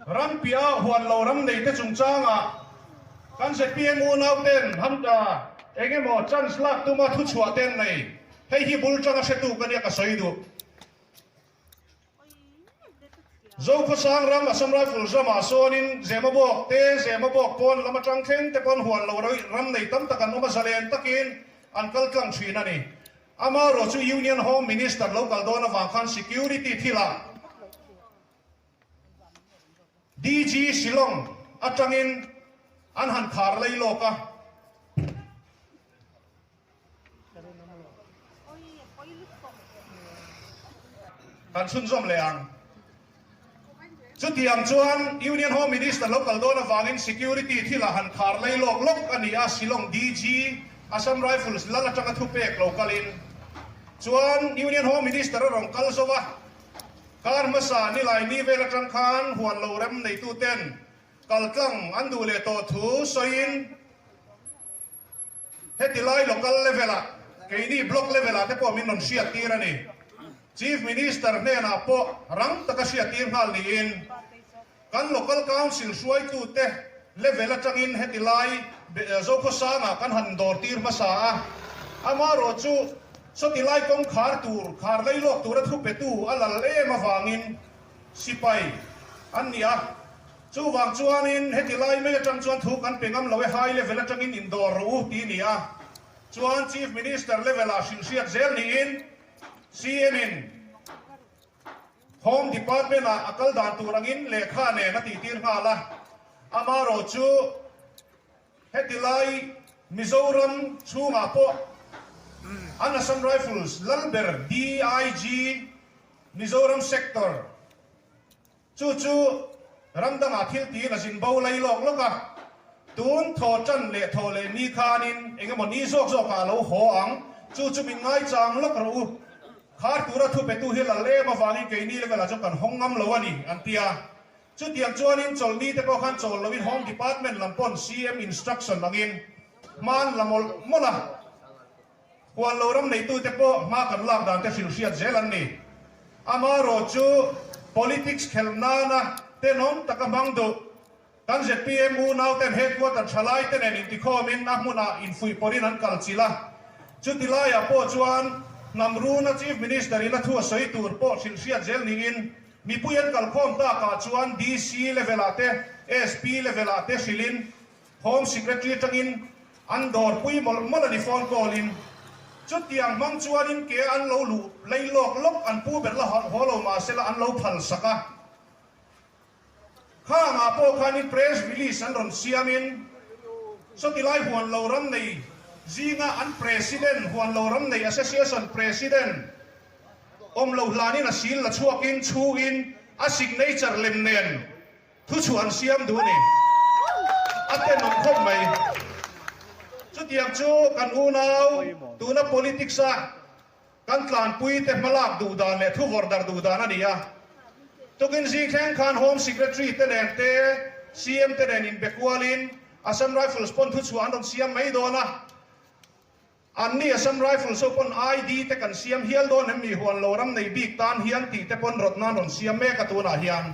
Ram piah huan lo ram nei te chungchangah kan zpm unau ten hamta eng emaw chance lak tuma thu chhuah te an nei. Hei hi bul tanga hretu ka nia ka sawi duh. Zokhawsang ram Assam Rifles ramah sawnin Zemabawk te, Zemabawk pawn lam atang thleng te pawn huan lo ram nei tam tak an awm a, zalen takin an kal tlang thin a ni. Amaherawh chu Union Home Minister lo kal dawn avang khan security thilah DG Shillong atangin an han khar lei lawk a. Kan chhunzawm leh ang. Chutiang chuan Union Home Minister lo kal dawn avangin security thilah han khar lei lawk lawk a ni a, Shillong DG, Assam Rifles lal atanga thupek lo kalin chuan Union Home Minister a rawn kal zo a, kar hmasa nilai ni vel atang khan huan lo rem neituten kaltlang an duh leh tawh thu sawiin, Heti lai local level ah, keini block level ah te pawh min rawn hriat tir a ni. Chief Minister hnenah pawh rang taka hriat tir nghal niin kan local council hruaitute level atangin heti lai Zokhawsangah kan han dawr tir hmasa a. Amaherawh chu sawti lai kawng khar tur, khar lei lawk tura thupetu a lal em avangin sipai an ni a. Chuvang chuanin heti lai mai atang chuan thu kan pe ngam lo e, high level atangin indawr rawh u ti ni a. Chuan Chief Minister level ah hrilhhriat zel niin CM in Home Department ah a kal dan tur angin lehkha nen a tihtir nghal a. Amaherawh chu heti lai Mizoram chhungah pawh an Assam Rifles lalber DIG Mizoram Sector, Chu chu ram dangah thil tiin a zin bo lai lawk lawk a, tun thaw tan leh thaw leh ni khanin eng emaw ni zawk zawkah a lo haw ang, chu chu min ngaichang lawk rawh u. Khar tura thu petu hi lal em avangin keini level ah chuan kan hawng ngam lo a ni, an ti a. Chutiang chuanin chawlhni te pawh khan chawl loin Home Department lam pawn CM instruction angin hman la mawlh mawlh a. Huan lo ram neitute pawh hma kan lak dan te hrilh hriat zel an ni. Amaherawh chu politics khelh nana tenawm taka hmang duh kan zpm unau ten headquarter thalai te nen intikhawmin a hmunah infuihpawrhin an kal chilh a. Chuti laiah pawh chuan hnam runa Chief Minister in a thu a sawi tur pawh hrilh hriat zel niin mipui an kalkhawm takah chuan DC level ah te SP level ah te hrilhin Home Secretary atangin an dawr pui mawlh mawlh a ni phone call in. Chutiang hmang chuanin ke an lo luh lei lawk lawk an pu ber la haw lo mahsela an lo phal sak a. Khangah pawh khanin press release an rawn siamin sawtilai huan lo ram nei zinga an President, Huan Lo Ram Nei Association President awm lo hlanin a sil la chhuakin chhuin a signature lem nen Thu chu an siam duh a ni. A tenawm khawp mai. Chutiang chu kan unau tuna politics a kan tlanpui te hmalak duh dan leh thu vawrh darh duh dan a ni a. Tukin zing thleng khan Home Secretary te nen te, CM te nen inbe kualin Assam Rifles pawn thu chhuah an rawn siam mai dawn a. Anni Assam Rifles ho pawn ID te kan siam hial dawn em mi huan lo ram nei bik tan hian tih te pawn rawt nan rawn siam mek a tunah hian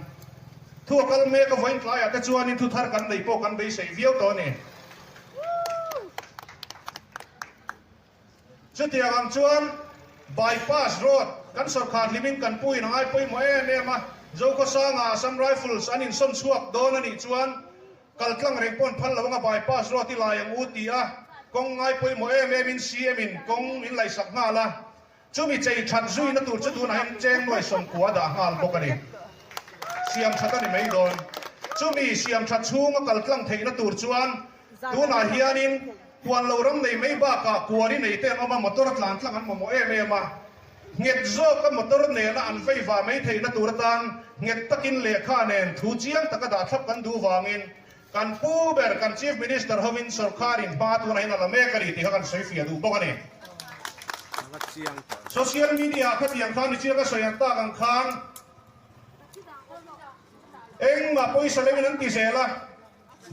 thu a kal mek a vawiin tlaiah te chuanin thu thar kan nei pawh kan beisei viau tawh a ni. Chutiang ang chuan Bypass Road kan sawrkhar hlimin kan pu in a ngai pawimawh em em a, Zokhawsanga Assam Rifles an insawn chhuak dawn a nih chuan Kal tlang reng pawn phal lo anga bypass road i lai ang u ti a, kawng ngai pawimawh em em in CM in kawng min laihsak nghal a, chumi chei that zuina tur chu tunah hian cheng nuai sawmkua dah nghal bawk a ni. Siam that a ni mai dawn. Chumi siam that chhunga kal tlang theihna tur chuan tunah hianin huan lo ram nei mai bakah kuari nei te an awm a, motor a tlan tlang an mamawh em em a, nghet zawka motor nena an vei vah mai theihna tur atan nghet takin lehkha nen thu chiang taka dah thlap kan duh vangin kan pu ber kan Chief Minister hovin sawrkharin hma tunah hian a la mek a ni tih kha kan sawi fiah duh bawk a ni. Social media ah khatiang khan ni chiang ka sawi ang tak ang khan engmah pawisa leuhin an ti zel a.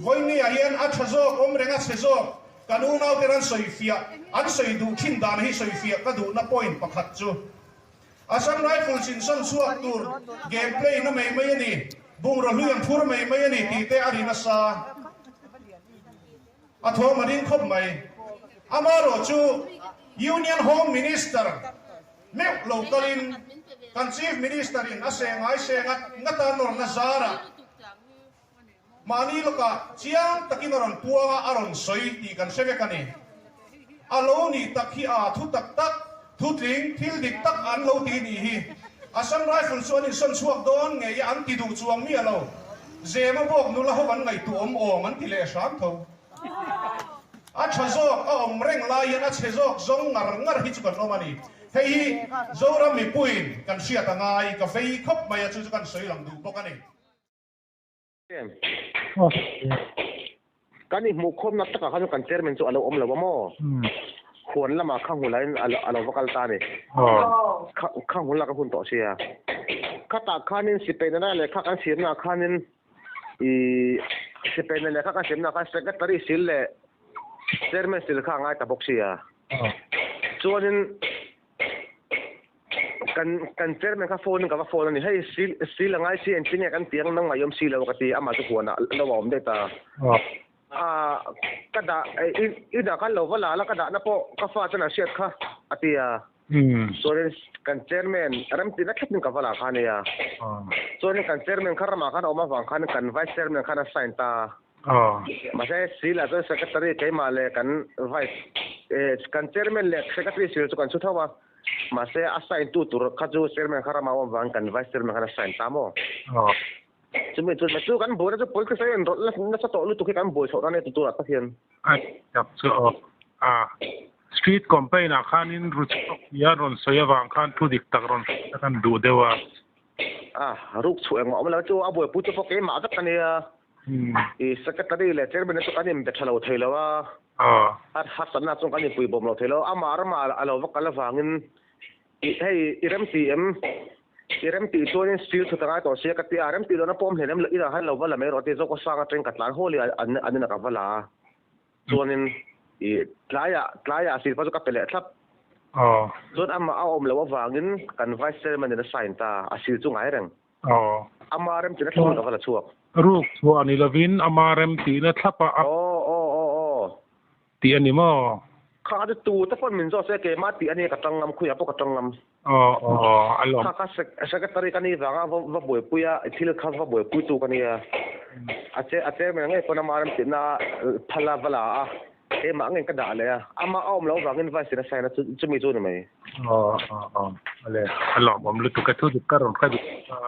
Vawinia hian a tha zawk awm reng a chhe zawk kan unaute ran sawi fiah an sawi duh thin dan hi sawi fiah ka duhna point pakhat chu Assam Rifles in sawn chhuak tur game play na mai mai a ni. Bungraw hlui an phur mai mai a ni tih te a ri nasa. A thawm a ring khawp mai. Amaherawhchu Union Home Minister meuh lo kalin kan Chief Minister in a seh ngai seh ngat ngat a nawrna zarah mahni lawkah chiang takin a rawn puang a, a rawn sawi tih kan hre vek a ni. A lo nih tak hi a thu tak tak, thutling, thil dik tak an lo ti nih hi. Assam Rifle chu an insawn chhuak dawn ngei a, an ti duh chuang miah lo. Zema bawk nula ho an ngaihtuah awm awm an ti leh hram tho. A tha zawk a awm reng lai hian a chhe zawk zawng ngar ngar hi chu kan awm a ni. Hei hi Zoram mipuiin kan hriat a ngai, ka vei khawp mai a, chu chu kan sawi lang duh bawk a ni. Kan inhmuhkhawmna takah khan kan chairman chu a lo awm lo a maw? Huan lamah kha hmu lain a lo va kal ta a ni. Kha hmu lak a hun tawh sia. Khatah khanin sipaina lehkha kan siamnaah khanin ih sipaina lehkha kan siamnaah khan secretary sil leh chairman sil kha a ngai ta bawk sia. Chuanin Kan kan chairman kha phone in ka va phone a ni. Hei sil sil a ngai si engtin nge kan tih ang nang ngaihawm si lo ka ti amah chu huanah lo a awm daih ta. A ka dah i i dah khan lo va la la ka dahna pawh ka fa chuan a hriat kha a ti a. Chuanin kan chairman remtihna thlap in ka va la kha a nia. Chuanin kan chairman kha ramah khan a awm avang khan kan vice chairman khan a sign ta. Mahse sil ah chuan secretary keimah leh kan vice kan chairman leh secretary sil chu kan chhu tho a. Mahse, a sign tu tur kha chu chairman kha rama awm vang kan vice chairman khan a sign ta maw? Chumi chu chu kan buaina chu politics a inrawlh nasa tawh lutuk hi kan buai chhoh nan e ti turah tak hian. A tak chu aw. A street campaign ah khanin ru chhuak tia rawn sawi avang khan thu dik tak rawn hrilh tak an duh deuh a. A ruk chhuah engmah awm lo chu a buaipui chu pawh keimah vek a nia. I secretary leh chairman te chu kan inbe tha lo thei lo a, harsatna chuan kan inpui bawm lo thei lo. Amah ramah a lo va kal avangin i hei i remti em? I remtih chuanin steel chhut a ngai tawh sia ka ti a, remtih lohna pawh awm hleinem lo, inah khan lo va la mai rawh ti zawk a sang atangin ka tlan haw leh a an inah ka va la a, chuanin i tlaiah tlaiah silpa chu ka pe leh thlap. Chuan amah a awm loh avangin kan vice chairman in a sign ta, a sil chu ngai reng. Aw. Ama rem tihna thlap in ka va la chhuak. Ruk chhuah ni lovin ama rem tihna thlap a. Aw aw aw aw. Tih a ni maw? Kha chu tu te pawn min zawt se keimah tih a nia ka tang ngam khuiah pawh ka tang ngam. Aw aw aw a lawm. Kha kha secretary ka nih vanga va buaipui a thil kha va buaipui tu ka nia. A che a chairman ngei pawn ama rem tihna phal a va la a. Keimah ngei ka dah leh a, amah a awm loh vangin vice in a sign a, chumi chu a ni mai. Aw aw aw ale a lawmawm lutuk e, thu dik ka rawn hre duh a.